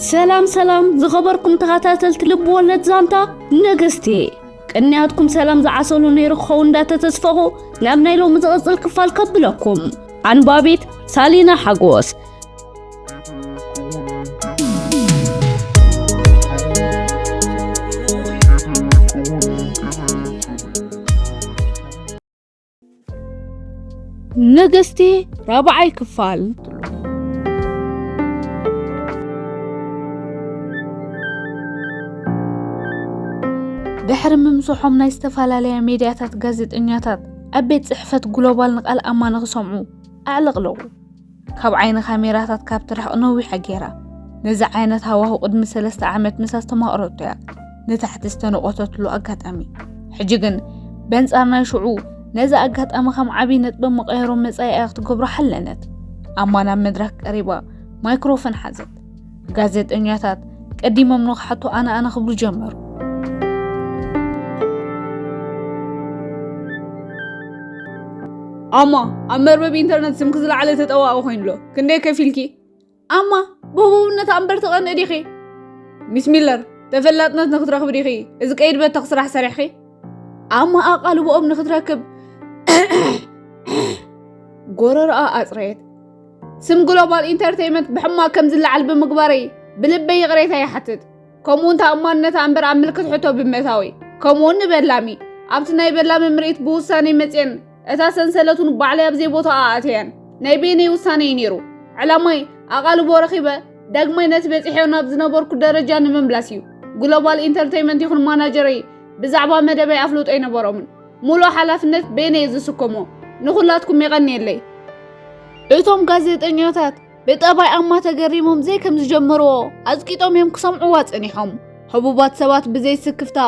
ሰላም ሰላም ዝኸበርኩም ተኸታተልቲ ልብ ወለድ ዛንታ ንግስቲ፣ ቅንያትኩም ሰላም ዝዓሰሉ ነይሩ ክኸውን እንዳተተስፈኹ ናብ ናይ ሎሚ ዝቕጽል ክፋል ከብለኩም። ኣንባቢት ሳሊና ሓጎስ። ንግስቲ ራብዓይ ክፋል። ድሕሪ ምምስሖም ናይ ዝተፈላለያ ሜድያታት ጋዜጠኛታት ኣብ ቤት ጽሕፈት ግሎባል ንቃል ኣማ ንኽሰምዑ ኣዕለቕለቑ። ካብ ዓይኒ ካሜራታት ካብ ትርሕቕ ነዊሓ ገይራ። ነዚ ዓይነት ሃዋሁ ቅድሚ ሰለስተ ዓመት ምስ ኣስተማቕረቶ እያ ንታሕቲ ዝተነቖተትሉ ኣጋጣሚ። ሕጂ ግን በንጻር ናይ ሽዑ ነዚ ኣጋጣሚ ከም ዓብዪ ነጥቢ መቐየሮ መጻኢኣ ክትገብሮ ሓለነት። ኣማ ናብ መድረኽ ቀሪባ ማይክሮፎን ሓዘት። ጋዜጠኛታት ቀዲሞም ንኽሓቱ ኣነ ኣነ ክብሉ ጀመሩ። ኣማ፣ ኣብ መርበብ ኢንተርነት ስምኪ ዝለዓለ ተጠዋቒ ኮይኑሎ። ክንደይ ከፊልኪ? ኣማ፣ ብህቡብነት ኣንበር ትቐንእ ዲኺ? ሚስ ሚለር፣ ተፈላጥነት ንክትረኽቢ ዲኺ እዚ ቀይድ በተኽ ስራሕ ሰሪሕኺ? ኣማ ኣቓልቦኦም ንክትረክብ ጎረርኣ ኣጽረየት። ስም ግሎባል ኢንተርቴይመንት ብሕማቕ ከም ዝለዓል ብምግባረይ ብልበይ ይቕሬታ ይሓትት። ከምኡውን ተኣማንነታ እምበር ኣብ ምልክት ሕቶ ብምእታወይ። ከምኡውን ንበላሚ፣ ኣብቲ ናይ በላሚ ምርኢት ብውሳኔ መጽየን እታ ሰንሰለቱን ባዕለይ ኣብ ዘይቦታኣ ኣእተያን። ናይ በይነይ ውሳነ እዩ ነይሩ። ዕላማይ ኣቓልቦ ረኺበ ዳግማይ ነቲ በጺሐዮ ናብ ዝነበርኩ ደረጃ ንምምላስ እዩ። ግሎባል ኢንተርቴይመንት ይኹን ማናጀረይ ብዛዕባ መደበይ ኣፍልጦ ኣይነበሮምን። ሙሉእ ሓላፍነት በይነይ እየ ዝስከሞ። ንኹላትኩም የቐንየለይ። እቶም ጋዜጠኛታት ብጠባይ ኣማ ተገሪሞም ዘይከም ዝጀመርዎ ኣዝቂጦም እዮም ክሰምዕዋ ጸኒሖም። ህቡባት ሰባት ብዘይ ስክፍታ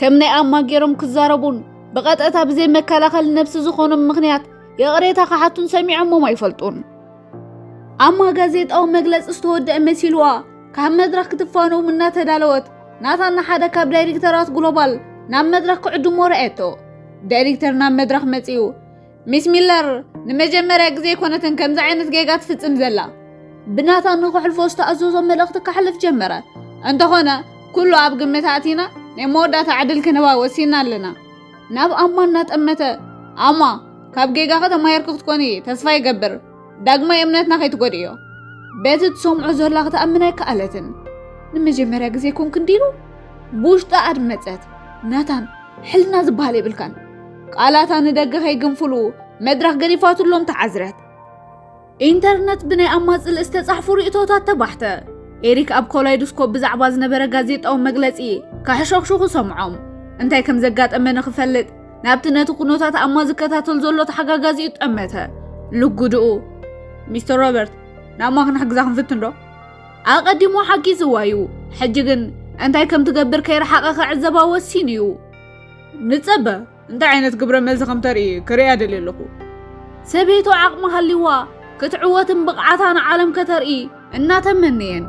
ከም ናይ ኣማ ገይሮም ክዛረቡን ብቐጥታ ብዘይ መከላኸሊ ነብሲ ዝኾኖም ምኽንያት ይቕሬታ ክሓቱን ሰሚዖሞም ኣይፈልጡን። ኣማ ጋዜጣዊ መግለጺ ዝተወደአ መሲልዋ ካብ መድረኽ ክትፋነዎም እናተዳለወት ናታን ንሓደ ካብ ዳይሬክተራት ግሎባል ናብ መድረኽ ክዕድሞ ረኣየቶ። ዳይሬክተር ናብ መድረኽ መጺኡ፣ ሚስ ሚለር፣ ንመጀመርያ ግዜ ኣይኮነትን ከምዚ ዓይነት ጌጋ ትፍጽም ዘላ። ብናታን ንኽሕልፎ ዝተኣዘዞ መልእኽቲ ከሕልፍ ጀመረ። እንተኾነ፣ ኩሉ ኣብ ግምት ኣእቲና ናይ መወዳእታ ዕድል ክንህባ ወሲና ኣለና። ናብ ኣማ እናጠመተ፣ ኣማ፣ ካብ ጌጋኺ ተማሂርኪ ክትኮኒ ተስፋ ይገብር። ዳግማይ እምነትና ከይትጎድእዮ። በቲ ትሰምዖ ዘላ ክትኣምን ኣይከኣለትን። ንመጀመርያ ግዜ ኮንክ እንዲሉ ብውሽጣ ኣድመጸት። ናታን፣ ሕልና ዝበሃል የብልካን። ቃላታ ንደገ ከይግንፍሉ መድረኽ ገዲፋትሎም ተዓዝረት። ኢንተርነት ብናይ ኣማ ጽልኢ ዝተጻሕፉ ርእይቶታት ተባሕተ። ኤሪክ ኣብ ኮላይዶስኮፕ ብዛዕባ ዝነበረ ጋዜጣዊ መግለጺ ከሕሸኽሽኹ ሰምዖም። እንታይ ከም ዘጋጠመ ንኽፈልጥ ናብቲ ነቲ ኩነታት ኣማ ዝከታተል ዘሎ ተሓጋጋዚኡ ጠመተ። ልጉድኡ፣ ሚስተር ሮበርት፣ ንኣማ ክንሕግዛ ክንፍትን ዶ? ኣቐዲሙ ሓጊዝዋ እዩ። ሕጂ ግን እንታይ ከም ትገብር ከይረሓቐ ክዕዘባ ወሲኑ እዩ። ንጸበ፣ እንታይ ዓይነት ግብረ መልሲ ከም ተርኢ ክርእያ ደልየ ኣለኹ። ሰበይቱ ዓቕሚ ሃልይዋ ክትዕወትን ብቕዓታ ንዓለም ከተርኢ እናተመነየን።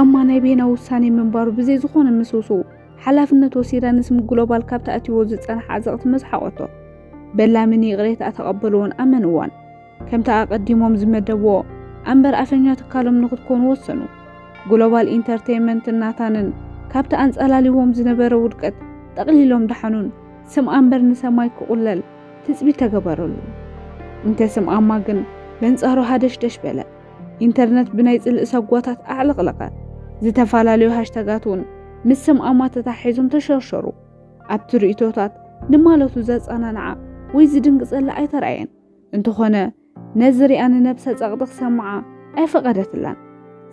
ኣማ ናይ ቤና ውሳኔ ምንባሩ ብዘይ ዝኾነ ምስውስው ሓላፍነት ወሲዳ ንስም ግሎባል ካብ ተኣትይዎ ዝጸንሐ ዓዘቕቲ መስሓቖቶ። በላሚ ንይቕሬታ ተቐበልዎን ኣመንዋን። ከምቲ ኣቐዲሞም ዝመደብዎ ኣንበር ኣፈኛ ትካሎም ንኽትኮኑ ወሰኑ። ግሎባል ኢንተርቴይመንትን ናታንን ካብቲ ኣንጸላልይዎም ዝነበረ ውድቀት ጠቕሊሎም ደሓኑን ስም ኣንበር ንሰማይ ክቑለል ትጽቢት ተገበረሉ። እንተ ስም ኣማ ግን በንጻሩ ሃደሽደሽ በለ። ኢንተርነት ብናይ ጽልኢ ሰጓታት ኣዕለቕለቐ። ዝተፈላለዩ ሃሽታጋት እውን ምስ ስም ኣማ ተታሒዞም ተሸርሸሩ። ኣብቲ ርእይቶታት ንማለቱ ዘጸናንዓ ወይ ዝድንግጸላ ኣይተራእየን። እንተኾነ ነዚ ሪኣ ንነብሳ ጸቕጢ ክሰምዓ ኣይፈቐደትላን።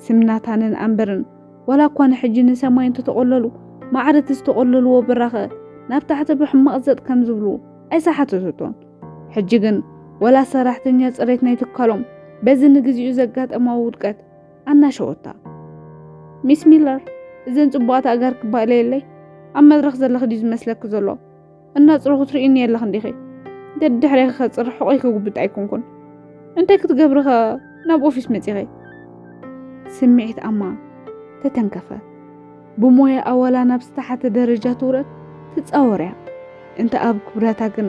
ስም ናታንን ኣንበርን ዋላ እኳ ንሕጂ ንሰማይ እንተተቖለሉ፣ ማዕረ እቲ ዝተቖለልዎ ብራኸ ናብ ታሕቲ ብሕማቕ ዘጥ ከም ዝብሉ ኣይሰሓተተቶን። ሕጂ ግን ዋላ ሰራሕተኛ ጽሬት ናይ ትካሎም በዚ ንግዚኡ ዘጋጠማ ውድቀት ኣናሸወታ። ሚስ ሚለር፣ እዘን ጽቡቓት ኣእጋር ክባእለየለይ ኣብ መድረኽ ዘለኺ ድዩ ዝመስለኪ ዘሎ? እናጽረኹ ትርእይኒ ኣለኺ እንዲኺ። ደድሕሬኺ ከጽርሕ ሕቖይ ክጉብጥ ኣይኮንኩን። እንታይ ክትገብሪ ኸ ናብ ኦፊስ መጺኺ? ስምዒት ኣማ ተተንከፈ። ብሞያኣ ዋላ ናብ ዝተሓተ ደረጃ ትውረድ ትጻወር እያ። እንተ ኣብ ክብረታ ግን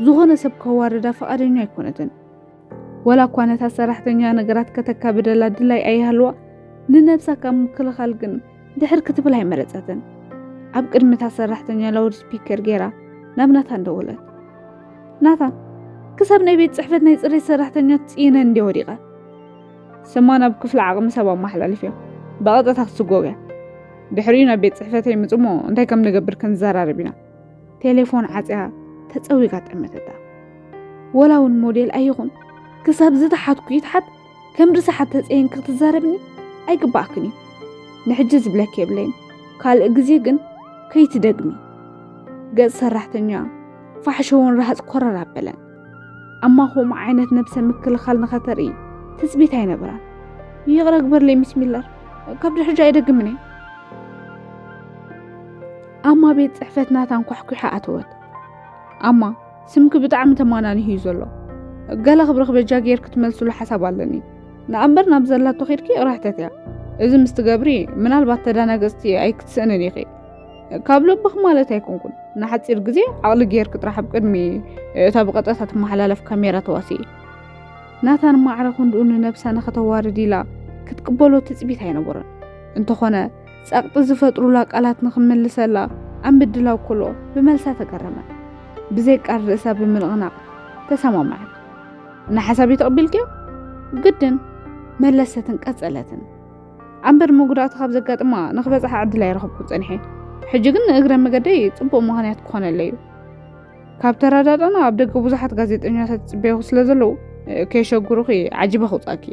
ዝኾነ ሰብ ከዋርዳ ፍቓደኛ ኣይኮነትን። ወላ እኳ ነታ ሰራሕተኛ ነገራት ከተካብደላ ድላይ ኣይሃልዋ፣ ንነብሳ ካብ ምክልኻል ግን ድሕር ክትብል ኣይመረጸትን። ኣብ ቅድሚ እታ ሰራሕተኛ ላውድ ስፒከር ገይራ ናብ ናታን ደወለት። ናታን፣ ክሳብ ናይ ቤት ጽሕፈት ናይ ጽሬት ሰራሕተኛ ትጽይነ እንድየ ወዲቐ። ስማ ናብ ክፍሊ ዓቕሚ ሰብ ኣመሓላልፍዮ። ብቐጥታ ክትስጎግ እያ። ድሕሪኡ ናብ ቤት ጽሕፈተይ ምጽሞ እንታይ ከም ንገብር ክንዘራረብ ኢና። ቴሌፎን ዓጽያ ተጸዊጋ ጠመተታ። ወላ እውን ሞዴል ኣይኹን፣ ክሳብ ዝተሓትኩ ይትሓት፣ ከም ርስሓት ተጸይንኪ ክትዛረብኒ ኣይግባኣክን እዩ። ንሕጂ ዝብለኪ የብለይን፣ ካልእ ግዜ ግን ከይትደግሚ። ገጽ ሰራሕተኛ ፋሕሸውን ረሃጽ ኮረር ኣበለን። ኣማ ከምኡ ዓይነት ነብሰ ምክልኻል ንኸተርኢ ትጽቢት ኣይነበራን። ይቕረ ግበርለይ ሚስ ሚለር፣ ካብ ድሕጂ ኣይደግምን እየ። ኣማ ቤት ጽሕፈት ናታን ኳሕኲሓ ኣተወት። ኣማ፣ ስምኪ ብጣዕሚ ተማናኒሁ እዩ ዘሎ። ገለ ክብሪ ክበጃ ጌርኪ ትመልስሉ ሓሳብ ኣለኒ። ንኣምበር ናብ ዘላቶ ኬድኪ ይቕረ ሕተትያ። እዚ ምስ ትገብሪ ምናልባት ተዳናገጽቲ ኣይክትስእንን ኢኺ። ካብ ልብኺ ማለት ኣይኮንኩን። ንሓጺር ግዜ ዓቕሊ ጌርኪ ጥራሕ ኣብ ቅድሚ እታ ብቐጥታ ትመሓላለፍ ካሜራ ተዋስኢ። ናታን ማዕረ ክንድኡ ንነብሳ ንኸተዋርድ ኢላ ክትቅበሎ ትጽቢት ኣይነበሮን። እንተኾነ ጸቕጢ ዝፈጥሩላ ቃላት ንኽምልሰላ ኣብ ምድላው ከሎ ብመልሳ ተገረመ። ብዘይ ቃል ርእሳ ብምንቕናቕ ተሰማማዐት። ንሓሳበይ ተቐቢልክዮ? ግድን፣ መለሰትን ቀጸለትን። ኣምበር መጉዳእቲ ካብ ዘጋጥማ ንኽበጽሓ ዕድል ኣይረኸብኩ ጸኒሐ። ሕጂ ግን ንእግረ መገደይ ጽቡቕ ምኽንያት ክኾነለይ እዩ። ካብ ተረዳዳና ኣብ ደገ ብዙሓት ጋዜጠኛታት ይጽበዩኺ ስለ ዘለዉ፣ ከየሸግሩኺ ዓጂበ ክውጻእኪ።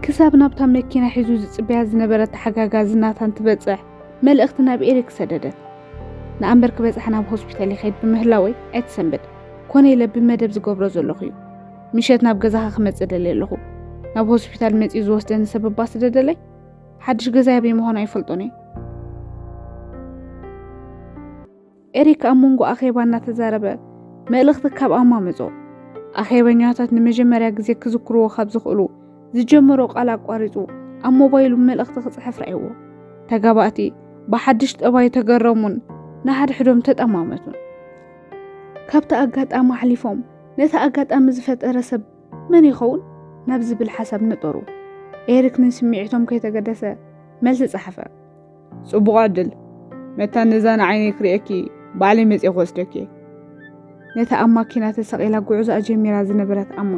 ክሳብ ናብታ መኪና ሒዙ ዝጽበያ ዝነበረ ተሓጋጋዚ ናታን ትበጽሕ መልእኽቲ ናብ ኤሪክ ሰደደት። ንኣምበር ክበጽሓ ናብ ሆስፒታል ይኸይድ ብምህላወይ ኣይትሰንብድ፣ ኮነ ኢለ ብመደብ ዝገብሮ ዘለኹ እዩ። ምሸት ናብ ገዛኻ ክመጽእ ደልየ ኣለኹ። ናብ ሆስፒታል መጺኡ ዝወስደኒ ሰብ እባ ስደደለይ። ሓድሽ ገዛይ ኣበይ ምዃኑ ኣይፈልጦን እየ። ኤሪክ ኣብ መንጎ ኣኼባ እናተዛረበ መልእኽቲ ካብ ኣማ መጾ። ኣኼበኛታት ንመጀመርያ ግዜ ክዝክርዎ ካብ ዝኽእሉ ዝጀመሮ ቃል ኣቋሪጹ ኣብ ሞባይሉ መልእኽቲ ክጽሕፍ ረኣይዎ። ተጋባእቲ ብሓድሽ ጠባዩ ተገረሙን ንሓድሕዶም ተጠማመቱን። ካብቲ ኣጋጣሚ ሓሊፎም ነቲ ኣጋጣሚ ዝፈጠረ ሰብ መን ይኸውን ናብ ዝብል ሓሳብ ነጠሩ። ኤሪክ ንስምዒቶም ከይተገደሰ መልሲ ጸሓፈ። ጽቡቕ ዕድል። መታን ነዛ ንዓይነይ ክርእየኪ ባዕለይ መጺኤ ክወስደኪ እየ። ነታ ኣብ ማኪና ተሰቒላ ጉዕዞኣ ጀሚራ ዝነበረት ኣማ፣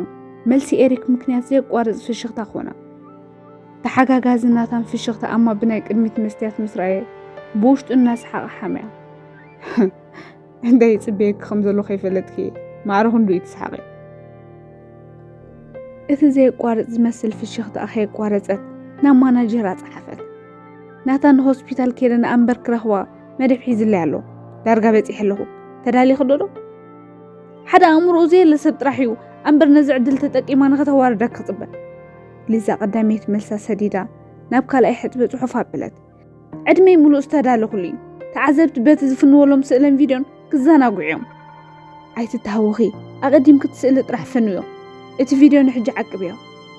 መልሲ ኤሪክ ምክንያት ዘየቋርጽ ፍሽኽታ ኮና። ተሓጋጋዚ ናታን ፍሽኽታ ኣማ ብናይ ቅድሚት መስትያት ምስ ረኣየ፣ ብውሽጡ እናሰሓቐ ሓምያ። እንታይ ይጽበየኪ ከም ዘሎ ከይፈለጥኪ፣ ማዕረ ክንዱ እዩ ትስሓቒ። እቲ ዘየቋርጽ ዝመስል ፍሽኽታኣ ከየቋረጸት ናብ ማናጀራ ጸሓፈት። ናታን ንሆስፒታል ከይደ ንኣምበር ክረኽባ መደብ ሒዝለይ ኣሎ። ዳርጋ በጺሐ ኣለኹ። ተዳሊኺ ዶ ዶ? ሓደ ኣእምሮኡ ዘየለ ሰብ ጥራሕ እዩ ኣምበር ነዚ ዕድል ተጠቂማ ንኸተዋርደካ ክጽበ። ሊዛ ቀዳመይቲ መልሳ ሰዲዳ ናብ ካልኣይ ሕጥቢ ጽሑፍ ኣበለት። ዕድመይ ምሉእ ዝተዳለኹሉ እዩ። ተዓዘብቲ በቲ ዝፍንወሎም ስእልን ቪድዮን ክዘናግዑ እዮም። ኣይትተሃወኺ፣ ኣቐዲምኪ እቲ ስእሊ ጥራሕ ፈንዮ። እቲ ቪድዮ ንሕጂ ዓቅብዮ።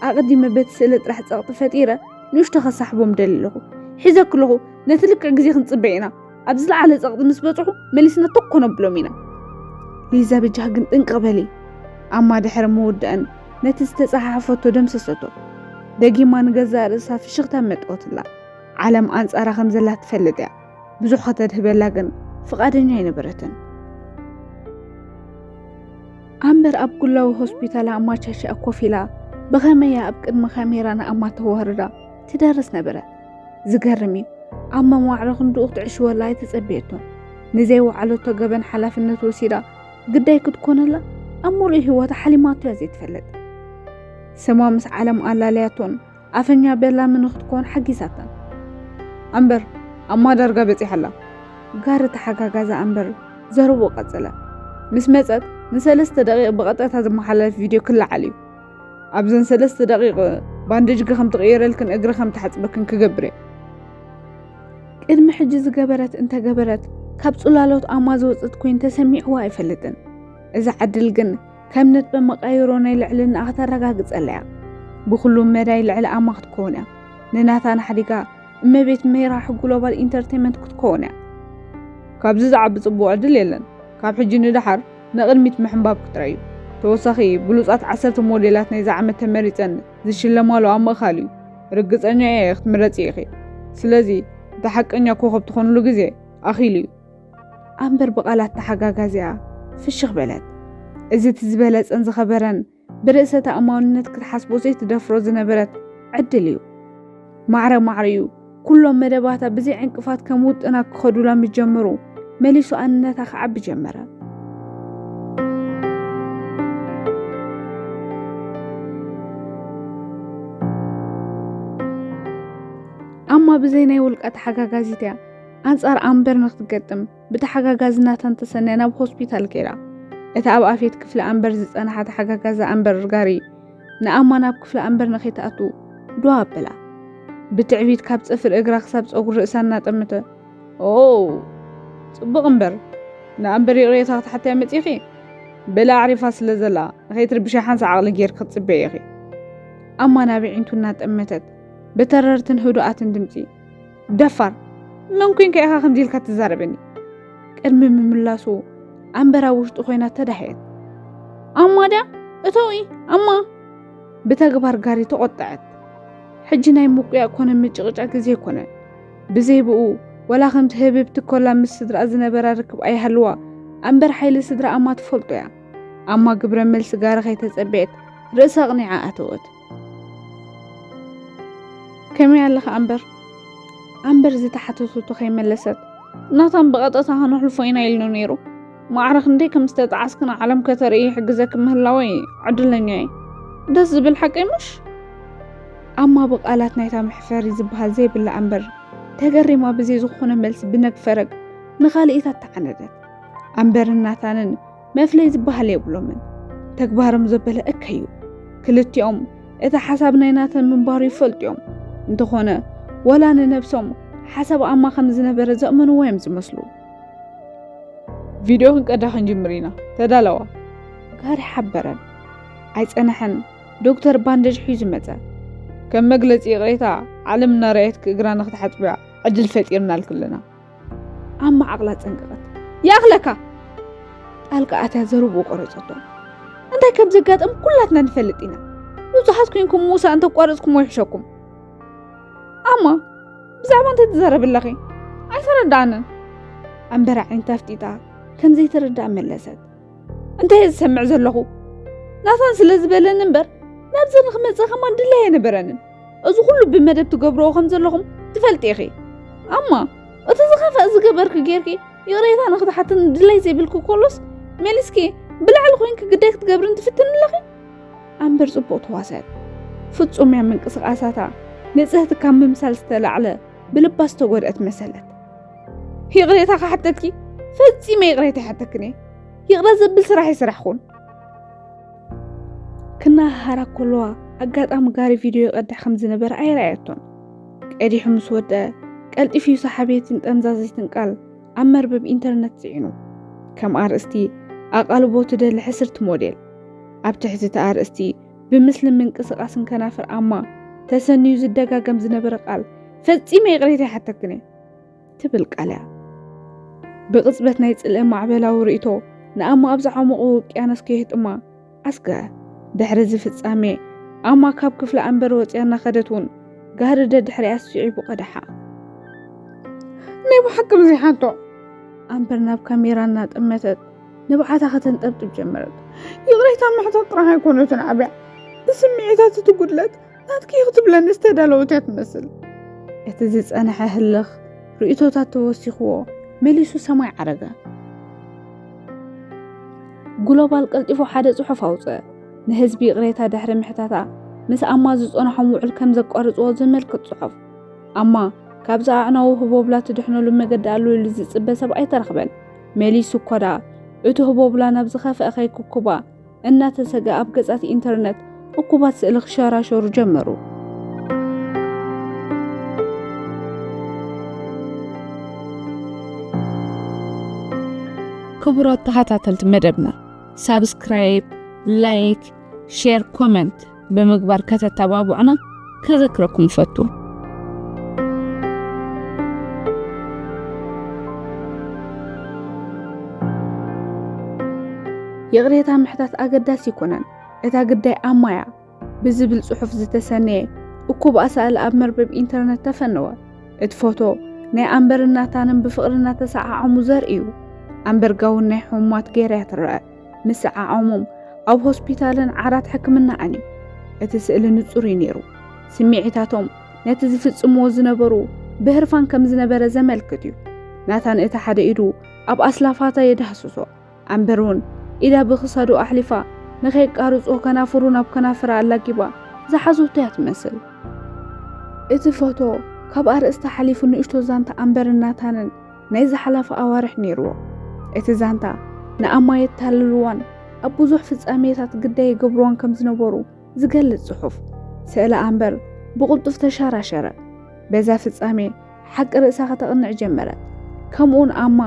ኣቐዲመ በቲ ስእሊ ጥራሕ ጸቕጢ ፈጢረ ንእሽቶ ከሳሕቦም ደልየ ኣለኹ። ሒዘኪ ኣለኹ፣ ነቲ ልክዕ ግዜ ክንጽበ ኢና። ኣብ ዝለዓለ ጸቕጢ ምስ በጽሑ መሊስና ቶኮ ነብሎም ኢና። ሊዛ በጃኺ ግን ጥንቅቕ በሊ። ኣማ ድሕሪ ምውድኣን ነቲ ዝተጸሓሓፈቶ ደምሰሰቶ። ደጊማ ንገዛእ ርእሳ ፍሽኽታ መጠወትላ። ዓለም ኣንጻራ ከም ዘላ ትፈልጥ እያ። ብዙሕ ከተድህበላ ግን ፍቓደኛ ኣይነበረትን። ኣምበር ኣብ ግላዊ ሆስፒታል ኣማቻችኣ ኮፍ ኢላ ብኸመይ እያ ኣብ ቅድሚ ካሜራ ንኣማ ተዋርዳ ትደርስ ነበረት። ዝገርም እዩ። ኣማ ማዕረ ክንድኡ ክትዕሽወላ ኣይተጸበየቶን። ንዘይወዓለቶ ገበን ሓላፍነት ወሲዳ ግዳይ ክትኮነላ ኣብ ሙሉእ ህይወታ ሓሊማቶ እያ ዘይትፈልጥ። ስማ ምስ ዓለም ኣላለያቶን ኣፈኛ በላሚ ንኽትኮን ሓጊዛታ። ኣምበር ኣማ ዳርጋ በጺሓ ኣላ። ጋሪ ተሓጋጋዛ ኣምበር ዘረብኡ ቀጸለ። ምስ መጸት ንሰለስተ ደቂቕ ብቐጥታ ዝመሓላለፍ ቪድዮ ክለዓል እዩ። ኣብዘን ሰለስተ ደቂቕ ባንደጅ ከም ትቕይረልክን እግሪ ከም ትሓጽበክን ክገብር እየ። ቅድሚ ሕጂ ዝገበረት እንተገበረት ካብ ጽላሎት ኣማ ዝወጸት ኮይኑ ተሰሚዕዋ ኣይፈልጥን። እዛ ዕድል ግን ከም ነጥበ መቃይሮ ናይ ልዕልናኣ ከተረጋግጸላ እያ። ብኹሉ መዳይ ልዕሊ ኣማ ክትከውን እያ። ንናታን ሓዲጋ እመቤት ሜራሕ ግሎባል ኢንተርቴንመንት ክትከውን እያ። ካብዚ ዝዓቢ ጽቡቕ ዕድል የለን። ካብ ሕጂ ንደሓር ንቕድሚት ምሕንባብ ክትረዩ። ተወሳኺ ብሉጻት ዓሰርተ ሞዴላት ናይዚ ዓመት ተመሪጸን ዝሽለማሉ ኣብ ምእካል እዩ። ርግጸኛ እየ ክትምረጺ ኢኺ። ስለዚ እቲ ሓቀኛ ኮኸብ ትኾንሉ ግዜ ኣኺሉ እዩ። ኣምበር ብቓላት ተሓጋጋዚኣ ፍሽኽ በለት። እዚ እቲ ዝበለጸን ዝኸበረን ብርእሰ ተኣማንነት ክትሓስቦ ዘይትደፍሮ ዝነበረት ዕድል እዩ። ማዕረ ማዕሪኡ ኩሎም መደባታ ብዘይ ዕንቅፋት ከም ውጥና ክኸዱላ ምስ ጀመሩ መሊሱ ኣንነታ ክዓቢ ጀመረ። ኣማ ብዘይ ናይ ውልቃ ተሓጋጋዚት እያ ኣንጻር ኣምበር ንክትገጥም ብተሓጋጋዚ ናታን ተሰንያ ናብ ሆስፒታል ከይዳ። እታ ኣብ ኣፌት ክፍሊ ኣምበር ዝጸንሓ ተሓጋጋዚ ኣምበር ጋሪ ንኣማ ናብ ክፍሊ ኣምበር ንኸይትኣቱ ዶ ኣበላ። ብትዕቢት ካብ ጽፍሪ እግራ ክሳብ ጸጉሪ ርእሳ እናጠመተ፣ "ኦ፣ ጽቡቕ እምበር፣ ንኣምበር ይቕሬታ ክትሓትያ መጺኺ? በላ ኣዕሪፋ ስለ ዘላ፣ ንኸይትርብሻ ሓንሳእ ዓቕሊ ጌርኪ ክትጽበዪ ኢኺ." ኣማ ናብ ኣዒንቱ እናጠመተት ብተረርትን ህዱኣትን ድምጺ፣ "ደፋር፣ መን ኮንካ ኢኻ ከምዚ ኢልካ ትዛረበኒ?" ቅድሚ ምምላሱ ኣምበር ኣብ ውሽጡ ኮይና ተዳህየት። "ኣማ ድያ? እተዊ፣ ኣማ!" ብተግባር ጋሪ ተቖጠዐት። ሕጂ ናይ ምቁያእ ኮነ ምጭቕጫ ግዜ ኮነ። ብዘይ ብኡ፣ ወላ ከምቲ ህብብቲ ኮላ ምስ ስድራ ዝነበራ ርክብ ኣይሃልዋ፣ ኣምበር ሓይሊ ስድራ ኣማ ትፈልጦ እያ። ኣማ ግብረ መልሲ ጋሪ ከይተጸበየት ርእሳ ኣቕኒዓ ኣተወት። "ከመይ ኣለኻ ኣምበር?" ኣምበር ዝተሓተተቶ ከይመለሰት፣ "ናታን ብቐጥታ ከነሕልፎ ኢና ኢልኑ ነይሩ። ማዕረ ክንደይ ከም ዝተጣዓስክን ዓለም ከተርኢ ይሕግዘኪ ምህላወይ ዕድለኛ እየ። ደስ ዝብል ሓቂ ምሽ?" ኣማ ብቓላት ናይታ መሕፈሪ ዝበሃል ዘይብላ ኣምበር ተገሪማ ብዘይ ዝኾነ መልሲ ብነግፈረግ ንኻልኢታት ተዓነደት። ኣምበርን ናታንን መፍለይ ዝበሃል የብሎምን። ተግባሮም ዘበለ እከዩ። ክልቲኦም እቲ ሓሳብ ናይ ናተን ምንባሩ ይፈልጡ እዮም። እንተኾነ ወላ ንነብሶም ሓሳብ ኣማ ከም ዝነበረ ዘእመንዎ እዮም ዝመስሉ። "ቪድዮ ክንቀዳ ክንጅምር ኢና፣ ተዳለዋ!" ጋሪ ሓበረን። ኣይጸነሐን፣ ዶክተር ባንደጅ ሒዙ መጸ። "ከም መግለጺ ይቕሬታ፣ ዓለም እናረኣየትኪ እግራ ንክትሓጽብያ ዕድል ፈጢርናልኪ ኣለና።" ኣማ ዓቕላ ጸንቀቐት። "ይኣኽለካ!" ጣልቃ ኣትያ ዘረብኡ ቆረጸቶ። "እንታይ ከም ዘጋጠም ኩላትና ንፈልጥ ኢና። ንጹሃት ኮይንኩም ምውሳእ እንተቋረጽኩሞ ይሕሸኩም። ኣማ፣ ብዛዕባ እንታይ ትዛረቢ ኣለኺ? ኣይተረድኣንን።" ኣምበር ኣዒንታ ኣፍጢጣ ከም ዘይተረድኣ መለሰት። "እንታይ እየ ዝሰምዕ ዘለኹ? ናታን ስለ ዝበለኒ እምበር ናብዚ ንክመጽእ ከማን ድላይ ኣይነበረንን። እዚ ኩሉ ብመደብ ትገብርዎ ከም ዘለኹም ትፈልጢ ኢኺ። ኣማ፣ እቲ ዝኸፍአ ዝገበርኪ ጌርኪ ይቕሬታ ንክትሓትኒ ድላይ ዘይብልኪ ኮሎስ መሊስኪ ብላዕሊ ኮይንኪ ግዳይ ክትገብርኒ ትፍትኒ ኣለኺ?" ኣምበር ጽቡቕ ተዋሰት። ፍጹም እያ ምንቅስቓሳታ። ንጽህቲ ካብ ምምሳል ዝተላዕለ ብልባ ዝተጎድአት መሰለት። "ይቕሬታ ክሓተኪ? ፈጺመ ይቕሬታ ይሓተክን እየ። ይቕረ ዘብል ስራሕ ይስራሕኹን።" ክነሃሃራ ከለዋ ኣጋጣሚ ጋሪ ቪድዮ ይቐድሕ ከም ዝነበረ ኣይረኣየቶን። ቀዲሑ ምስ ወደአ ቀልጢፉ ሰሓቤትን ጠምዛዚትን ቃል ኣብ መርበብ ኢንተርነት ጽዒኑ። ከም ኣርእስቲ ኣቓልቦ ትደሊ ሕስርቲ ሞዴል። ኣብ ትሕቲ እቲ ኣርእስቲ ብምስሊ ምንቅስቓስን ከናፍር ኣማ ተሰንዩ ዝደጋገም ዝነበረ ቃል፣ "ፈጺመ ይቕሬታ ይሓተክን እየ" ትብል ቃል እያ። ብቕጽበት ናይ ጽልኢ ማዕበላዊ ርእይቶ ንኣማ ኣብ ዝዓሙቑ ውቅያኖስ ከየህጥማ ኣስግሀ። ድሕሪ እዚ ፍጻሜ ኣማ ካብ ክፍሊ ኣምበር ወጽያ እናኸደት እውን ጋሪ ደድሕሪኣ ስዒቡ ቀደሓ። "ናይ ብሓቂ ዘይሓንቶ!" ኣምበር ናብ ካሜራ እናጠመተት ንብዓታ ከተንጠብጥብ ጀመረት። "ይቕሬታ ምሕታት ጥራሕ ኣይኮነትን ዓብያ፣ ብስምዒታት እቲ ጉድለት ናትኪ ክትብለኒ ዝተዳለወት እያ ትመስል።" እቲ ዝጸንሐ ህልኽ ርእይቶታት ተወሲኽዎ መሊሱ ሰማይ ዓረገ። ግሎባል ቀልጢፉ ሓደ ጽሑፍ ኣውጽአ። ንህዝቢ ይቕሬታ ድሕሪ ምሕታታ ምስ ኣማ ዝጸንሖም ውዕል ከም ዘቋርጽዎ ዘመልክት ጽሑፍ። ኣማ ካብዚ ኣዕናዊ ህቦብላ ትድሕነሉ መገዲ ኣሎ ኢሉ ዝጽበ ሰብ ኣይተረኽበን። መሊሱ እኮ ደኣ እቲ ህቦብላ ናብ ዝኸፍአ ከይክኩባ እናተሰግኣ ኣብ ገጻት ኢንተርነት እኩባት ስእሊ ክሸራሸሩ ጀመሩ። ክቡራት ተኸታተልቲ መደብና፣ ሳብስክራይብ፣ ላይክ፣ ሼር፣ ኮመንት ብምግባር ከተተባብዑና ከዘክረኩም እፈቱ። ይቕሬታ ምሕታት ኣገዳሲ ኣይኮነን፣ እታ ግዳይ ኣማ እያ ብዝብል ጽሑፍ ዝተሰነየ እኩብ ኣሳእል ኣብ መርበብ ኢንተርነት ተፈነወ። እቲ ፎቶ ናይ ኣምበርን ናታንን ብፍቕሪ እናተሰዓዓሙ ዘርኢ እዩ። ኣምበር ጋውን ናይ ሕሙማት ገይራ እያ ትረአ። ምስዓዓሞም ኣብ ሆስፒታልን ዓራት ሕክምናኣን እዩ። እቲ ስእሊ ንጹር እዩ ነይሩ። ስምዒታቶም ነቲ ዝፍጽምዎ ዝነበሩ ብህርፋን ከም ዝነበረ ዘመልክት እዩ። ናታን እቲ ሓደ ኢዱ ኣብ ኣስላፋታ የዳህስሶ። ኣምበር እውን ኢዳ ብክሳዱ ኣሕሊፋ ንኸይቃርጾ ከናፍሩ ናብ ከናፍራ ኣላጊባ ዝሓዘቶ እያ ትመስል። እቲ ፎቶ ካብ ኣርእስቲ ሓሊፉ ንእሽቶ ዛንታ ኣምበርን ናታንን ናይ ዝሓለፈ ኣዋርሕ ነይርዎ። እቲ ዛንታ ንኣማ የታልልዋን ኣብ ብዙሕ ፍጻሜታት ግዳይ ይገብርዋን ከም ዝነበሩ ዝገልጽ ጽሑፍ። ስእሊ ኣምበር ብቕልጡፍ ተሸራሸረ። በዛ ፍጻሜ ሓቂ ርእሳ ከተቕንዕ ጀመረት። ከምኡውን ኣማ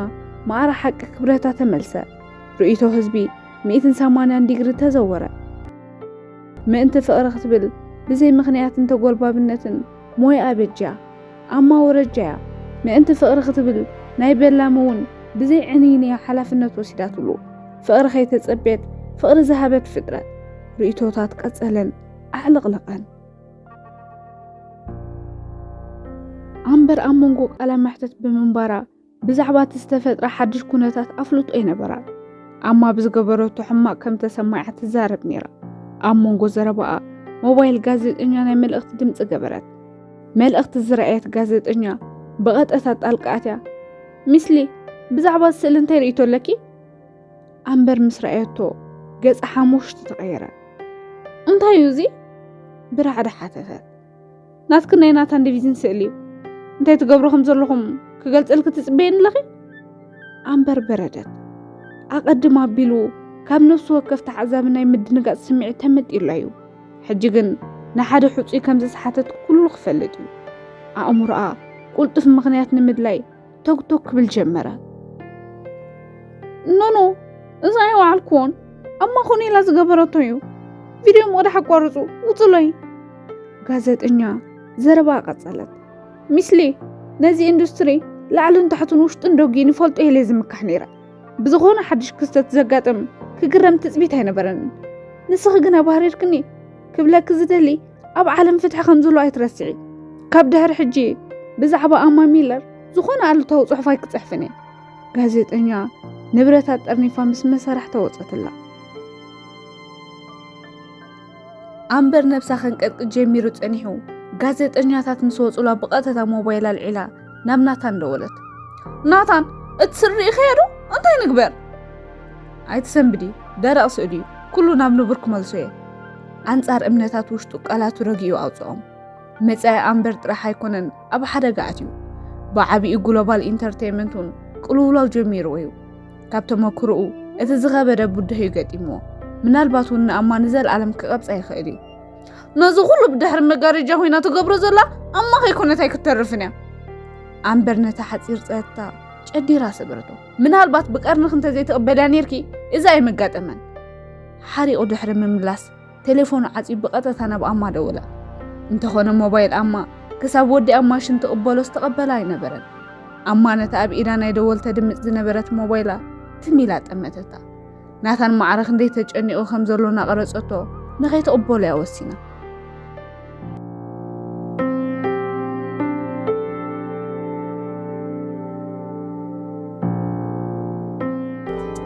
ማዕረ ሓቂ ክብረታ ተመልሰ። ርእይቶ ህዝቢ ሚእትን ሰማንያን ዲግሪ ተዘወረ። ምእንቲ ፍቕሪ ክትብል ብዘይ ምኽንያትን ተጎልባብነትን ሞያ በጃ። ኣማ ወረጃ እያ። ምእንቲ ፍቕሪ ክትብል ናይ በላም እውን ብዘይ ዕንይንያ ሓላፍነት ወሲዳትሉ። ፍቕሪ ከይተጸቤት ፍቕሪ ዝሃበት ፍጥረት። ርእይቶታት ቀጸለን ኣዕለቕለቐን። ኣምበር ኣብ መንጎ ቃለ መሕትት ብምንባራ ብዛዕባ እቲ ዝተፈጥረ ሓድሽ ኩነታት ኣፍልጦ ኣይነበራን። ኣማ ብዝገበረቶ ሕማቕ ከም ተሰማዓ ትዛረብ ነይራ። ኣብ መንጎ ዘረባኣ ሞባይል ጋዜጠኛ ናይ መልእኽቲ ድምጺ ገበረት። መልእኽቲ ዝረኣየት ጋዜጠኛ ብቐጥታ ጣልቃ ኣትያ፣ "ሚስሊ፣ ብዛዕባ ስእሊ እንታይ ርእይቶ ኣለኪ?" ኣምበር ምስ ረኣየቶ ገጻ ሓሙሽቲ ተቐየረ። "እንታይ እዩ እዚ?" ብራዕዲ ሓተተት። "ናትክን ናይ ናታን ዲቪዝን ስእሊ እዩ። እንታይ ትገብሩ ከም ዘለኹም ክገልጸልኪ ትጽበየኒ ኣለኺ?" ኣምበር በረደት። ኣቐድም ኣቢሉ ካብ ነፍሲ ወከፍ ተዓዛቢ ናይ ምድንጋጽ ስምዒት ተመጢላ እዩ። ሕጂ ግን ንሓደ ሕጹይ ከም ዘስሓተት ኩሉ ክፈልጥ እዩ። ኣእምሮኣ ቅልጡፍ ምኽንያት ንምድላይ ቶክቶክ ክብል ጀመረ። "ኖኖ፣ እዚ ኣይወዓልኩዎን። ኣማ ኮነ ኢላ ዝገበረቶ እዩ። ቪድዮ ምቕዳሕ ኣቋርጹ፣ ውጹለይ።" ጋዜጠኛ ዘረባ ቀጸለት። "ሚስሊ፣ ነዚ ኢንዱስትሪ ላዕልን ታሕቱን ውሽጥን ደጊኡን ይፈልጦ ኢለ ዝምካሕ ነይረ። ብዝኾነ ሓድሽ ክስተት ዘጋጥም ክግረም ትጽቢት ኣይነበረንን። ንስኺ ግና ባህሪርክኒ። ክብለኪ ዝደሊ፣ ኣብ ዓለም ፍትሒ ከም ዘሎ ኣይትረስዒ። ካብ ድሕሪ ሕጂ ብዛዕባ ኣማ ሚለር ዝኾነ ኣሉታዊ ጽሑፍ ኣይክጽሕፍን እየ።" ጋዜጠኛ ንብረታ ጠርኒፋ ምስ መሳርሕታ ወጸትላ። ኣምበር ነብሳ ከንቀጥቅጥ ጀሚሩ ጸኒሑ። ጋዜጠኛታት ምስ ወጹላ ብቐጥታ ሞባይል ኣልዒላ ናብ ናታን ደወለት። "ናታን፣ እቲ ስእሊ ርኢኻዮ ዶ? እንታይ ንግበር?" "ኣይትሰንብዲ፣ ደረቕ ስእሊ እዩ። ኩሉ ናብ ንቡር ክመልሶ እየ።" ኣንጻር እምነታት ውሽጡ ቃላቱ ረጊኡ ኣውጽኦም። መጻኢ ኣምበር ጥራሕ ኣይኮነን ኣብ ሓደጋ ኣትዩ። ብዓቢኡ ግሎባል ኢንተርቴይመንት እውን ቅልውላው ጀሚርዎ እዩ። ካብ ተመክሮኡ እቲ ዝኸበደ ብድሆ እዩ ገጢምዎ። ምናልባት እውን ንኣማ ንዘለኣለም ክቐብጻ ይኽእል እዩ። "ነዚ ኩሉ ብድሕሪ መጋረጃ ኮይና ትገብሮ ዘላ ኣማ ከይኮነት ኣይክተርፍን እያ።" ኣምበር ነታ ሓጺር ጸጥታ ጨዲራ ሰበረቶ። "ምናልባት ብቀርንኺ እንተዘይትቕበልያ ነይርኪ፣ እዚ ኣይመጋጠመን።" ሓሪቑ ድሕሪ ምምላስ፣ ቴሌፎኑ ዓጽዩ ብቐጥታ ናብ ኣማ ደወለ። እንተኾነ ሞባይል ኣማ ክሳብ ወዲኣ ማሽን ትቕበሎ ዝተቐበላ ኣይነበረን። ኣማ ነታ ኣብ ኢዳ ናይ ደወል ተድምጽ ዝነበረት ሞባይላ ትም ኢላ ጠመተታ። ናታን ማዕረ ክንደይ ተጨኒቑ ከም ዘሎ እናቐረጸቶ ንኸይትቕበሎ እያ ወሲና።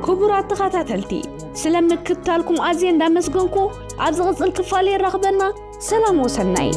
ክቡራት ተኸታተልቲ፣ ስለ ምክትታልኩም ኣዝየ እንዳመስገንኩ፣ ኣብ ዝቕጽል ክፋል የራኽበና። ሰላም ወሰናይ።